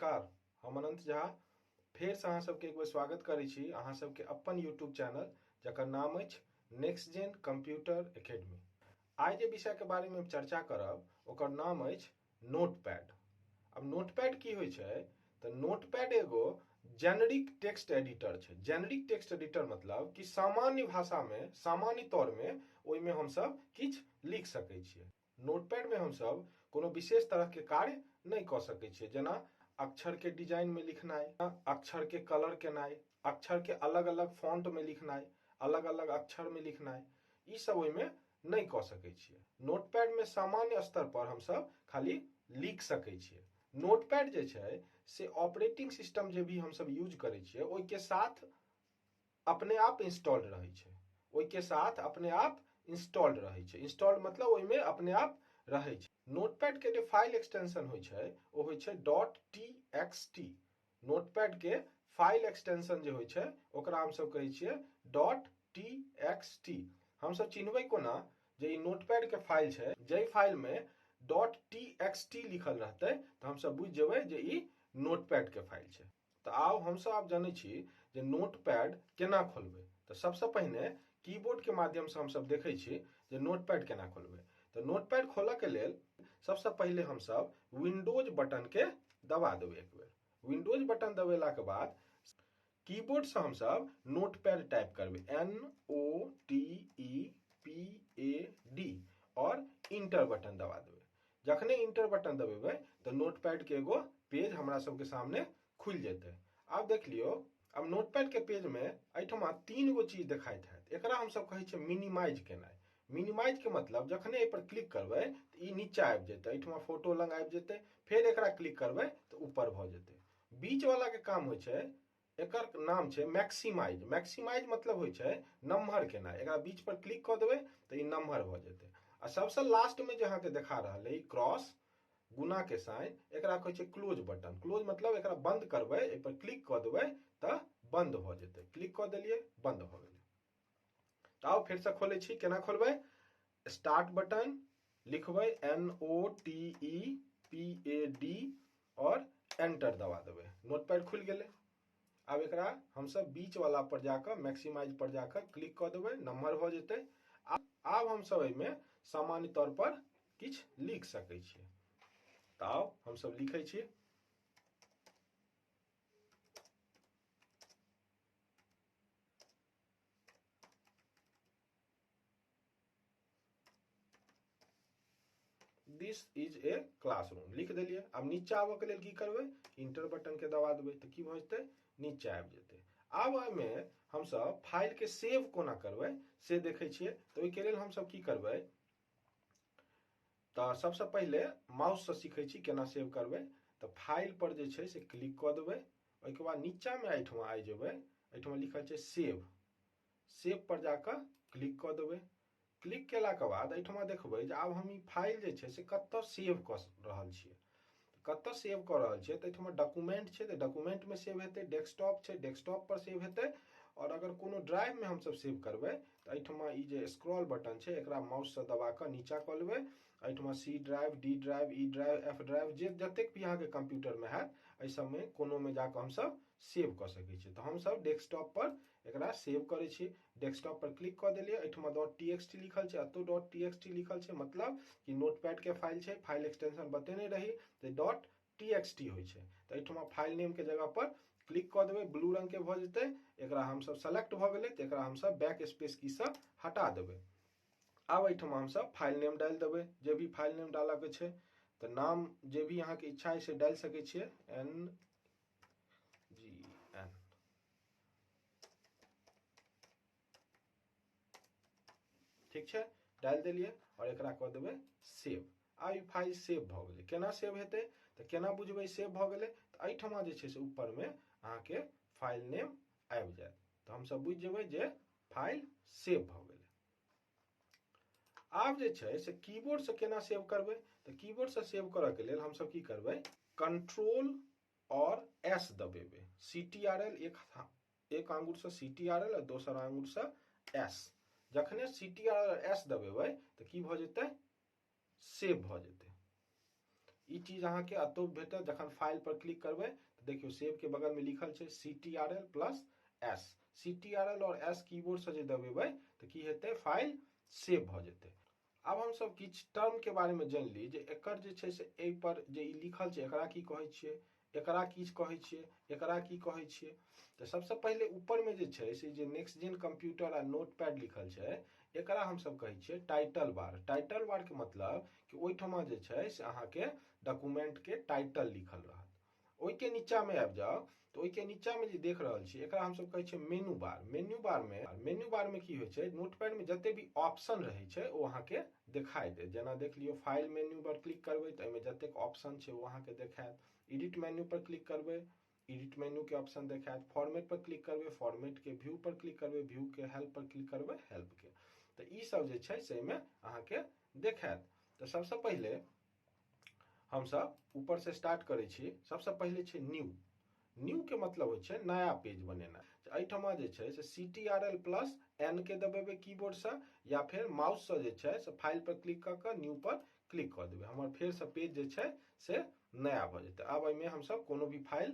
नमस्कार, हम अनंत झा फेरसँ अहाँ सबके एक बेर स्वागत करै छी अहाँ सबके अपन यूट्यूब चैनल जकर नाम अछि नेक्स्ट जेन कंप्यूटर एकेडमी। आइ जे विषय के बारे में हम चर्चा करब ओकर नाम अछि नोटपैड। अब नोटपैड की होइ छै तऽ नोटपैड एगो जेनरिक टेक्स्ट एडिटर छै। जेनरिक टेक्स्ट एडिटर मतलब कि सामान्य भाषा में, सामान्य तौर में ओहिमे हमसब किछु लिख सकै छियै। नोटपैड में हमसब कोनो विशेष तरह के कार्य नहि कऽ सकै छियै, जेना अक्षर के डिजाइन में लिखनाइ, अक्षर के कलर केनाइ, अक्षर के अलग अलग फॉन्ट में लिखनाइ, अलग अलग अक्षर में लिखनाइ, ई सब ओहिमे नहि कऽ सकै छियै। नोटपैड में सामान्य स्तर पर हमसब खाली लिख सकै छियै। नोटपैड जे छै से ऑपरेटिंग सिस्टम जे भी हमसब यूज करै छियै ओहिके साथ अपने आप इंस्टॉल्ड रहै छै। ओहिके साथ अपने आप इंस्टॉल्ड रहै छै। इंस्टॉल्ड मतलब ओहिमे अपने आप रहै छै। नोटपैड के जे फाइल एक्सटेंशन होइ छै ओ होइ छै dot T X T. Notepad के फाइल एक्सटेंशन जे होइ छै ओकरा हमसब कहै छियै डॉट टी एक्स टी। हमसब चिन्हबै कोना जे ई नोटपैड के फाइल छै, जाहि फाइल में डॉट टी एक्स टी लिखल रहतै तऽ हमसब बुझि जेबै जे ई नोटपैड के फाइल छै। तऽ आउ हमसब आब जनै छी जे नोटपैड केना खोलबै। तऽ सबसँ पहिने कीबोर्ड के माध्यम से हमसब देखै छी जे नोटपैड केना खोलबै। तऽ नोटपैड खोलऽ के लेल सबसँ पहिले हमसब विंडोज बटन के दबा देबै। एक बेर विंडोज बटन दबेला के बाद कीबोर्ड से हमसब नोटपैड टाइप करबै, N O T E P A D, और इंटर बटन दबा देबै। जखने इंटर बटन दबेबै तऽ नोटपैड के एगो पेज हमरा सबके सामने खुलि जेतै। आब देख लियौ, आब नोटपैड के पेज में एहिठमा 3 गो चीज देखाइत हैत। एकरा हमसब कहै छियै मिनिमाइज केनाइ। मिनिमाइज के मतलब जखने एहि पर क्लिक करबै तऽ ई नीचा आबि जेतै, एहिठमा फोटो लग आबि जेतै। फेर एकरा क्लिक करबै तऽ ऊपर भऽ जेतै। बीच वाला के काम होइ छै, एकर नाम छै मैक्सिमाइज। मैक्सिमाइज मतलब होइ छै नम्हर केनाइ। एकरा बीच पर क्लिक कऽ देबै तऽ ई नम्हर भऽ जेतै। आ सबसँ लास्ट में जे अहाँके देखा रहल है क्रॉस गुना के साइन, एकरा कहै छै क्लोज बटन। क्लोज मतलब एकरा बंद करबै, एहि पर क्लिक कऽ देबै तऽ बंद भऽ जेतै। क्लिक कऽ देलियै, बंद भऽ गेलै। तऽ आउ फेरसँ खोलै छी। केना खोलबै? स्टार्ट बटन लिखबै N O T E P A D और एंटर दबा देबै। नोटपैड खुलि गेलै। आब एकरा हमसब बीच वाला पर जाकऽ मैक्सिमाइज पर जाकऽ क्लिक कऽ देबै, नम्बर भऽ जेतै। आब हमसब एहिमे सामान्य तौर पर किछु लिख सकै छियै। तऽ आउ हमसब लिखै छी। This is a classroom लिख देलियै। आब नीचा आबऽ के लेल की करबै? इंटर बटन के दबा देबै तऽ की भऽ जेतै? नीचा आबि जेतै। आब एहिमे हमसब फाइल के सेव कोना करबै से देखै छियै। तऽ ओहिके लेल हमसब की करबै, तऽ सबसँ पहिले माउस से सीखै छी केना सेव करबै। तऽ फाइल पर जे छै से क्लिक कऽ देबै। ओहिके बाद नीचामे एहिठमा आबि जेबै, एहिठमा लिखल छै सेव। सेव पर जाकऽ क्लिक कऽ देबै। क्लिक केलाके बाद एहिठमा देखबै जे आब हम ई फाइल जे छै से कतऽ सेव कऽ रहल छियै। कतऽ सेव कऽ रहल छियै तऽ एहिठमा डॉक्यूमेंट छै तऽ डॉक्यूमेंटमे सेव हेतै, डेस्कटॉप छै डेस्कटॉप पर सेव हेतै, और अगर कोनो ड्राइवमे हमसब सेव करबै तऽ एहिठमा ई जे स्क्रॉल बटन छै एकरा माउससँ दबा कऽ नीचा कऽ लेबै। एहिठमा C drive, D drive, E drive, F drive जे जतेक भी अहाँके कंप्यूटरमे हैत एहि सबमे कोनोमे जाकऽ हमसब सेव कऽ सकै छियै। तऽ हमसब डेस्कटॉप पर एकरा सेव करै छी। डेस्कटॉप पर क्लिक कऽ देलियै, एहिठमा डॉट टी एक्स टी लिखल छै, एतौ डॉट टी एक्स टी लिखल छै, मतलब कि नोटपैड के फाइल छै। फाइल एक्सटेंशन बतेने रही J dot T x T होइ छै। तऽ एहिठमा फाइल नेम के जगह पर क्लिक कऽ देबै, ब्लू रंग के भऽ जेतै। एकरा हमसब सेलेक्ट भऽ गेलै तऽ एकरा हमसब बैक स्पेस की सँ हटा देबै। आब एहिठमा हमसब फाइल नेम डालि देबै, जे भी फाइल नेम डालऽ के छै। तऽ नाम जे भी अहाँके इच्छा है से डालि सकै छियै, एन जी एन। ठीक छै, डालि देलियै और एकरा कऽ देबै सेव। आब ई फाइल सेव भऽ गेलै। केना सेव हेतै तऽ केना बुझबै सेव भऽ गेलै? तऽ एहिठमा जे छै से ऊपरमे अहाँके फाइल नेम आबि जायत, तऽ हमसब बुझि जेबै जे फाइल सेव भऽ गेलै। आब जे छै से कीबोर्ड से केना सेव करबै? तऽ कीबोर्ड से सेव करऽ के लेल हमसब की करबै, कंट्रोल और एस दबेबै। सी टी आर एल, एक आंगुर से सी टी आर एल और दोसर आंगुर से एस। जखने C T R L S दबेबै तऽ की भऽ जेतै? सेव भऽ जेतै। ई चीज अहाँके एतौ भेटत। जखन फाइल पर क्लिक करबै तऽ देखियौ सेव के बगल में लिखल छै CTRL plus S। CTRL और S keyboard से जे दबेबै तऽ की हेतै, फाइल सेव भऽ जेतै। आब हमसब किछु टर्म के बारे में जानि ली जे एकर जे छै से एहि पर जे ई लिखल छै एकरा की कहै छियै, एकरा की कहै छियै, एकरा की कहै छियै। तऽ सबसँ पहिले ऊपर में जे छै से जे नेक्स्ट जेन कंप्यूटर आ नोटपैड लिखल छै एकरा हमसब कहै छियै टाइटल बार। टाइटल बार के मतलब कि ओहिठमा जे छै से अहाँके डॉक्यूमेंट के टाइटल लिखल रहत। ओहिके नीचा में आबि जाउ तऽ ओहिके नीचा में जे देख रहल छी एकरा हमसब कहै छियै मेनू बार। मेन्यू बार में की होइ छै, नोटपैड में जते भी ऑप्शन रहै छै ओ अहाँके देखाइ देत। जेना देख लियौ फाइल मेन्यू पर क्लिक करबै तऽ एहिमे जतेक ऑप्शन छै ओ अहाँके देखायत। एडिट मेन्यू पर क्लिक करबै, एडिट मेन्यू के ऑप्शन देखायत। फॉर्मेट पर क्लिक करबै, फॉर्मेट के। व्यू पर क्लिक करबै, व्यू के। हेल्प पर क्लिक करबै, हेल्प के। तऽ ई सब जे छै से एहिमे अहाँके देखायत। तऽ सबसँ पहिले हमसब ऊपर से स्टार्ट करै छी। सबसँ पहिले छै न्यू। न्यू के मतलब होइ छै नया पेज बनेनाइ। तऽ एहिठमा जे छै से CTRL plus N के दबेबै कीबोर्ड से या फेर माउस से जे छै से फाइल पर क्लिक कऽ कऽ न्यू पर क्लिक कऽ देबै। हमर फेर से पेज जे छै से नया भऽ जेतै। आब एहिमे हमसब कोनो भी फाइल,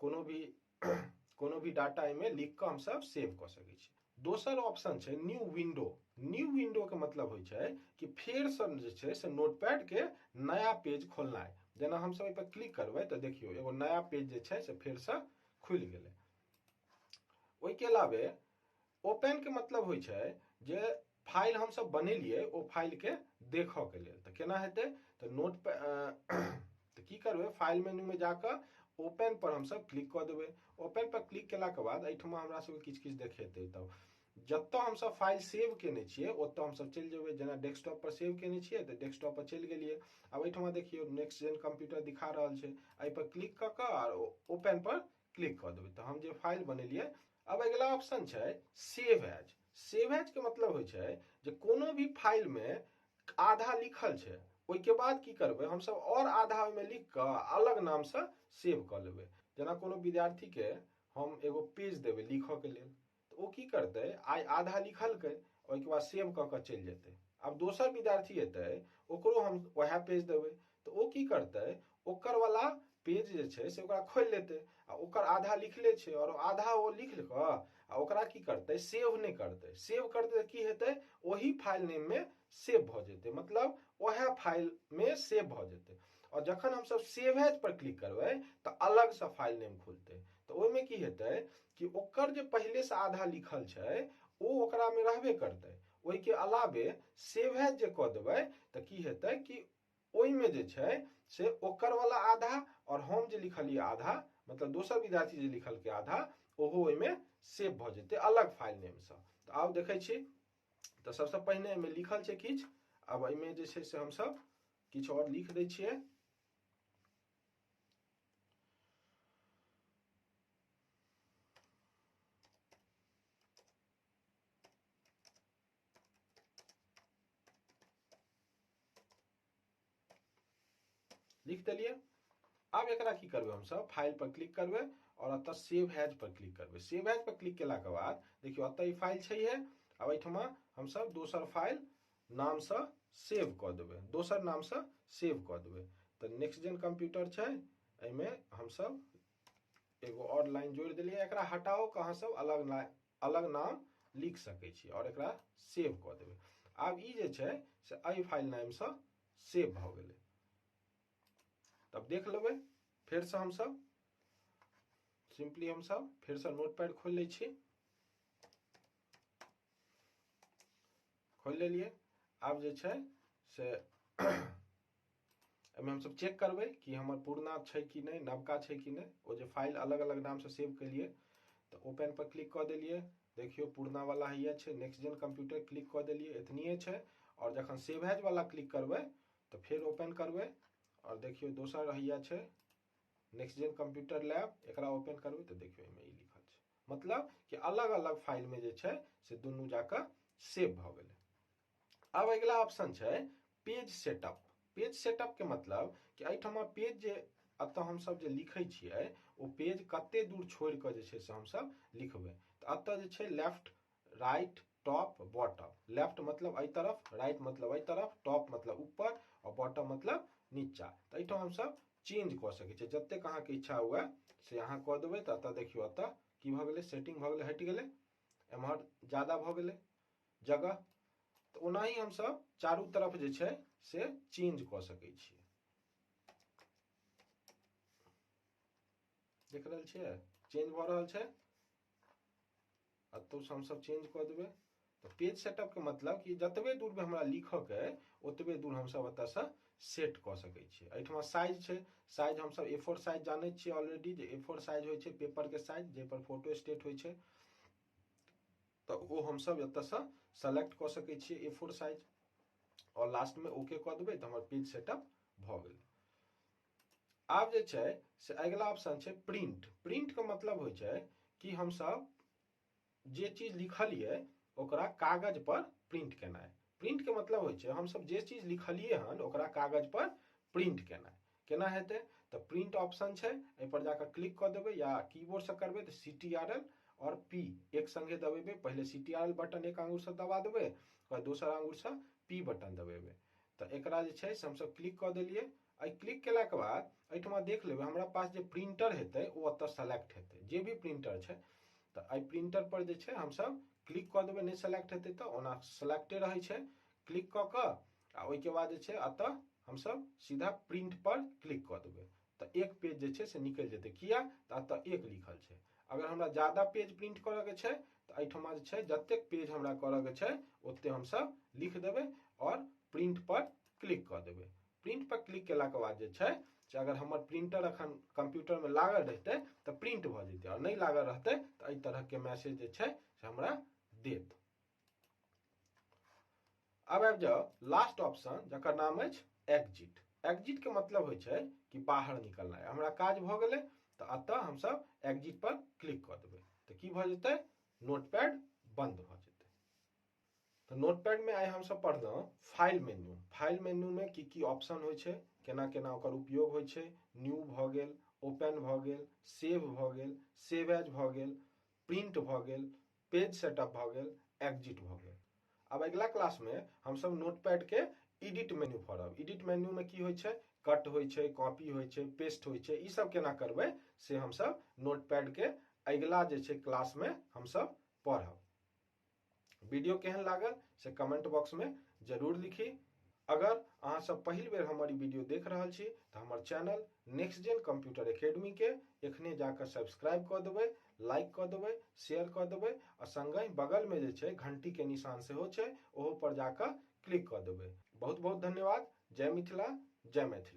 कोनो भी डाटा एहिमे लिख कऽ हमसब सेव कऽ सकै छी। दोसर ऑप्शन छै न्यू विंडो। न्यू विंडो के मतलब होइ छै कि फेर से जे छै से नोटपैड के नया पेज खोलनाइ। जेना हमसब एहि पर क्लिक करबै तऽ देखियौ एगो नया पेज जे छै से फेर से खुलि गेलै। ओहिके अलावे ओपन के मतलब होइ छै जे फाइल हमसब बनेलियै ओ फाइल के देखऽ के लेल। तऽ केना हेतै, तऽ नोट तऽ की करबै, फाइल मेन्यू में जाकऽ ओपन पर हमसब क्लिक कऽ देबै। ओपन पर क्लिक केला के बाद एहिठमा हमरा सबके किछु किछु देखेतै। तब जतऽ हमसब फाइल सेव केने छियै ओतऽ हमसब चलि जेबै। जेना डेस्कटॉप पर सेव केने छियै तऽ डेस्कटॉप पर चलि गेलियै। आब एहिठमा देखियौ नेक्स्ट जेन कंप्यूटर दिखा रहल छै, एहि पर क्लिक कऽ कऽ आर ओपन पर क्लिक कऽ देबै तऽ हम जे फाइल बनेलियै। अब अगिला ऑप्शन छै सेव एज। सेव एज के मतलब होइ छै जे कोनो भी फाइल में आधा लिखल छै ओहिके बाद की करबै हमसब और आधा ओहिमे लिख कऽ अलग नाम से सेव कऽ लेबै। जेना कोनो विद्यार्थी के हम एगो पेज देबै लिखऽ के लेल तऽ ओ की करतै, आइ आधा लिखलकै ओहिके बाद सेव कऽ कऽ चलि जेतै। आब दोसर विद्यार्थी एतै ओकरो हम वएह पेज देबै तऽ ओ की करतै, ओकर वाला पेज जे छै से ओकरा खोलि लेतै आ ओकर आधा लिखले छै और आधा ओ लिख कऽ आ ओकरा की करतै, सेव नहि करतै। सेव करतै तऽ की हेतै, ओही फाइल नेम में सेव भऽ जेतै, मतलब वएह फाइल में सेव भऽ जेतै। और जखन हमसब सेव एज पर क्लिक करबै तऽ अलग से फाइल नेम खुलतै। तऽ ओहिमे की हेतै कि ओकर जे पहिले से आधा लिखल छै ओ ओकरा में रहबे करतै, ओहिके अलावे सेव एज जे कऽ देबै तऽ की हेतै कि ओहिमे जे छै से ओकर वाला आधा और हम जे लिखलियै आधा, मतलब दोसर विद्यार्थी जे लिखलकै आधा, ओहो ओहिमे सेव भऽ जेतै अलग फाइल नेम से। तऽ आब देखै छी तऽ सबसँ पहिने एहिमे लिखल छै किछु। आब एहिमे जे छै से हमसब किछु और लिख दै छियै। लिख देलियै। आब एकरा की करबै हमसब, फाइल पर क्लिक करबै और एतऽ सेव एज पर क्लिक करबै। सेव एज पर क्लिक केला के बाद देखियौ एतऽ ई फाइल छैहे। आब एहिठमा हमसब दोसर फाइल नाम से सेव कऽ देबै, दोसर नाम से सेव कऽ देबै। तऽ नेक्स्ट जेन कंप्यूटर छै, एहिमे हमसब एगो और लाइन जोड़ि देलियै। एकरा हटाओ कऽ अहाँ सब अलग नाम लिख सकै छी और एकरा सेव कऽ देबै। आब ई जे छै से एहि फाइल नाम से सेव भऽ गेलै। तब देख लेबै फेर से हमसब सिंपली हमसब फेर से नोटपैड खोलि लै छी। खोलि लेलियै। आब जे छै से एहिमे हमसब चेक करबै कि हमर पुरना छै कि नहि, नवका छै कि नहि। ओ जे फाइल अलग अलग नाम से सेव केलियै तऽ ओपन पर क्लिक कऽ देलियै। देखियौ पुरना वाला हैया छै नेक्स्ट जेन कंप्यूटर, क्लिक कऽ देलियै, एतनिए छै। और जखन सेव एज वाला क्लिक करबै तऽ फेर ओपन करबै और देखियौ दोसर हैया छै नेक्स्ट जेन कंप्यूटर लैब, एकरा ओपन करबै तऽ देखियौ एहिमे ई लिखल छै। मतलब कि अलग अलग फाइल में जे छै से दुनू जाकऽ सेव भऽ गेलै। आब अगिला ऑप्शन छै पेज सेटअप। पेज सेटअप के मतलब कि एहिठमा पेज जे एतऽ हमसब जे लिखै छियै ओ पेज कते दूर छोड़ि कऽ जे छै से हमसब लिखबै। तऽ एतऽ जे छै left, right, top, bottom. Left मतलब एहि तरफ, राइट मतलब एहि तरफ, टॉप मतलब ऊपर और बॉटम मतलब नीचा। तऽ एहिठाम हमसब चेंज कऽ सकै छियै, जतेक अहाँके इच्छा हुए से अहाँ कऽ देबै। तऽ एतऽ देखियौ एतऽ की भऽ गेलै, सेटिंग भऽ गेलै, हटि गेलै, एम्हर ज्यादा भऽ गेलै जगह। तऽ ओनाही हमसब चारू तरफ जे छै से चेंज कऽ सकै छियै। देख रहल छियै चेंज भऽ रहल छै। एतौ से हमसब चेंज कऽ देबै। तऽ पेज सेटअप के मतलब कि जतबे दूर में हमरा लिखऽ के अइ ओतबे दूर हमसब एतऽ से सेट कऽ सकै छियै। एहिठमा साइज छै, साइज हमसब ए फोर साइज जानै छियै ऑलरेडी, जे ए फोर साइज होइ छै पेपर के साइज, जाहि पर फोटो स्टेट होइ छै, तऽ ओ हमसब एतऽ से सेलेक्ट कऽ सकै छियै ए फोर साइज, आओर लास्ट में ओके कऽ देबै तऽ हमर पेज सेटअप भऽ गेलै। आब जे छै से अगिला ऑप्शन छै प्रिंट। प्रिंट के मतलब होइ छै कि हमसब जे चीज लिखलियै ओकरा कागज पर प्रिंट केनाइ। प्रिंट के मतलब होइ छै हमसब जे चीज लिखलियै हन ओकरा कागज पर प्रिंट केनाइ। केना हेतै तऽ प्रिंट ऑप्शन छै, एहि पर जाकऽ क्लिक कऽ देबै, या कीबोर्ड से करबै तऽ सी टी आर एल और पी एक संगे दबेबै। पहिले C T R L button एक आंगुर से दबा देबै, ओकर दोसर आंगुर से पी बटन दबेबै। तऽ एकरा जे छै से हमसब क्लिक कऽ देलियै। एहि क्लिक केलाके बाद एहिठमा देख लेबै हमरा पास जे प्रिंटर हेतै ओ एतऽ सेलेक्ट हेतै, जे भी प्रिंटर छै। तऽ एहि प्रिंटर पर जे छै हमसब क्लिक कऽ देबै, नहि सेलेक्ट हेतै तऽ ओना सेलेक्टे रहै छै। क्लिक कऽ कऽ आ ओहिके बाद जे छै एतऽ हमसब सीधा प्रिंट पर क्लिक कऽ देबै, तऽ एक पेज जे छै से निकलि जेतै। किया तऽ एतऽ एक लिखल छै। अगर हमरा ज्यादा पेज प्रिंट करऽ के छै तऽ एहिठमा जे छै जतेक पेज हमरा करऽ के छै ओते हमसब लिख देबै और प्रिंट पर क्लिक कऽ देबै। प्रिंट पर क्लिक केलाके बाद जे छै से अगर हमर प्रिंटर अखन कंप्यूटर में लागल रहतै तऽ प्रिंट भऽ जेतै, और नहि लागल रहतै तऽ एहि तरह के मैसेज जे छै से हमरा देत। आब आबि जाउ लास्ट ऑप्शन, जकर नाम अछि एग्जिट। एग्जिट के मतलब होइ छै कि बाहर निकलनाइ। हमरा काज भऽ गेलै तऽ एतऽ हमसब एग्जिट पर क्लिक कऽ देबै, तऽ की भऽ जेतै, नोटपैड बंद भऽ जेतै। तऽ नोटपैड में आइ हमसब पढ़लहुँ फाइल मेन्यू। फाइल मेन्यू में की की ऑप्शन होइ छै, केना केना ओकर उपयोग होइ छै। न्यू भऽ गेल, ओपन भऽ गेल, सेव भऽ गेल, सेव एज भऽ गेल, प्रिंट भऽ गेल, पेज सेटअप भऽ गेल, एग्जिट भऽ गेल। आब अगिला क्लास में हमसब नोटपैड के एडिट मेन्यू पढ़ब। एडिट मेन्यू में की होइ छै, कट होइ छै, कॉपी होइ छै, पेस्ट होइ छै, ई सब केना करबै से हमसब नोटपैड के अगिला जे छै क्लास में हमसब पढ़ब। वीडियो केहन लागल से कमेंट बॉक्स में जरूर लिखी। अगर अहाँ सब पहिल बेर हमर ई वीडियो देख रहल छी तऽ हमर channel next gen computer academy के एखने जाकऽ सब्सक्राइब कऽ देबै, लाइक कऽ देबै, शेयर कऽ देबै, आ संगहि बगल में जे छै घंटी के निशान सेहो छै, ओहो पर जाकऽ क्लिक कऽ देबै। बहुत बहुत धन्यवाद। जय मिथिला, जय मैथिली।